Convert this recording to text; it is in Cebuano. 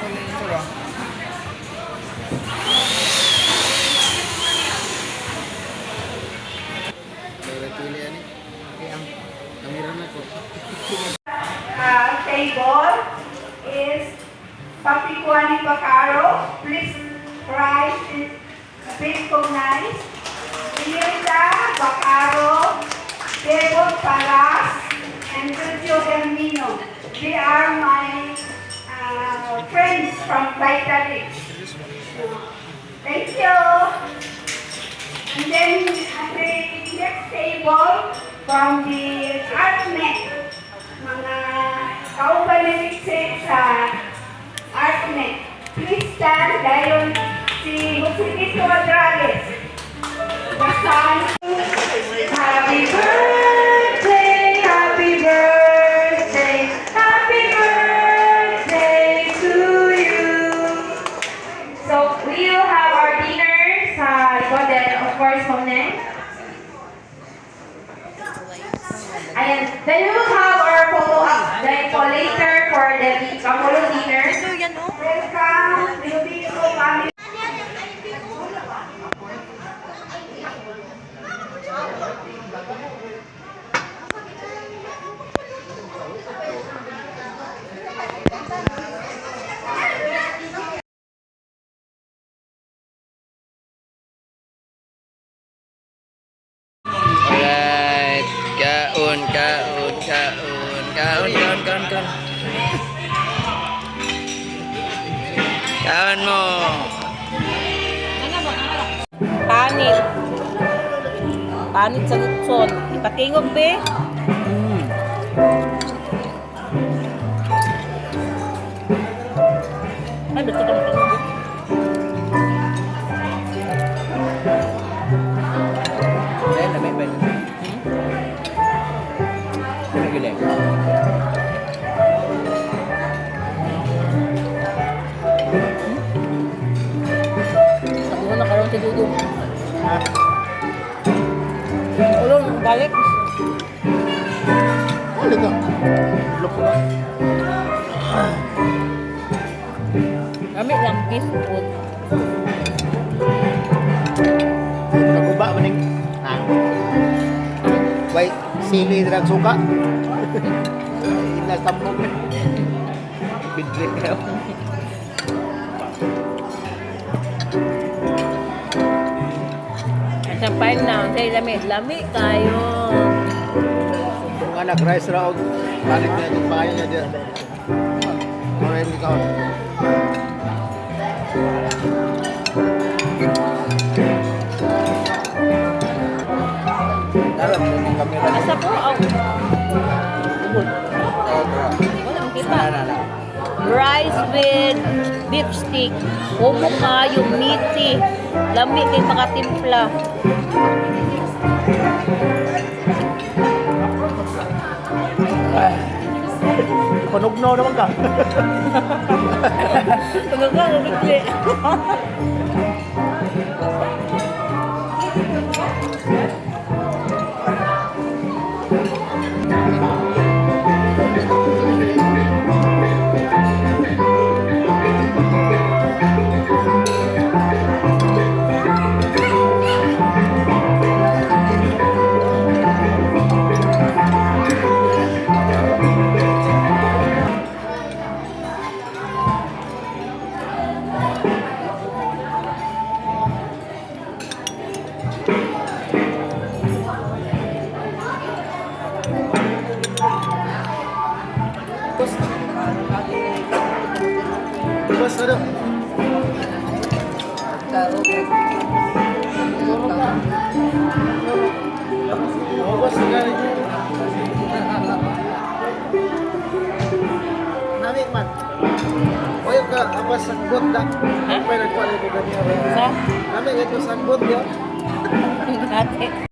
Ito ba? Table is Papikwani Bacaro. Please rise and be recognized. Hilda Bacaro, Devon Paras, and Sergio Hermino. They are my friends from Vitalik. Thank you. And then at the next table from the ArtNet, mga kauban ni Rixie sa ArtNet. Please stand dayon si Joselito Adrales. Nasaan? Happy birthday, happy birthday, happy birthday to you. So, we will have our dinner sa likod then, of course, Ma'am Neng. Ayan. Then we will have our photo up then po later for the Kapulong dinner. Welcome, Ludovico family. Alright. Kaon, kaon, kaon, kaon, kaon, kaon, kaon. Kaon mo. Panit. Panit sa lutson. Ipatingog, be. Ay, ba't ka matingog? Ayan, lamay ba? Lamay gulay. Sabuhan na karon si Dudong. Ulong, balik. Ano ka? Loko na. Lami lang beef food. Naguba man ning ah. Way sili drag suka. Inas tambok. Bigli kayo. Sa fine na, say lami. Lami kayo. Kung anak rice ra og balik niya itong bahay niya diyan. Mura yung ikaw. Alam mo yung camera. Asa po? Aw. Wala akong kita. Na, na. Rice with beef stick. Humo kayo, meaty. Lami kay makatimpla. Panugnaw naman ka. Tunog ka, bigli. Bas na daw. Bas na gani. Nami man. Oy ka apas sagbot da. Ha? May nagkuha ko ganiya. Sa? Nami ito sagbot ya. Ate.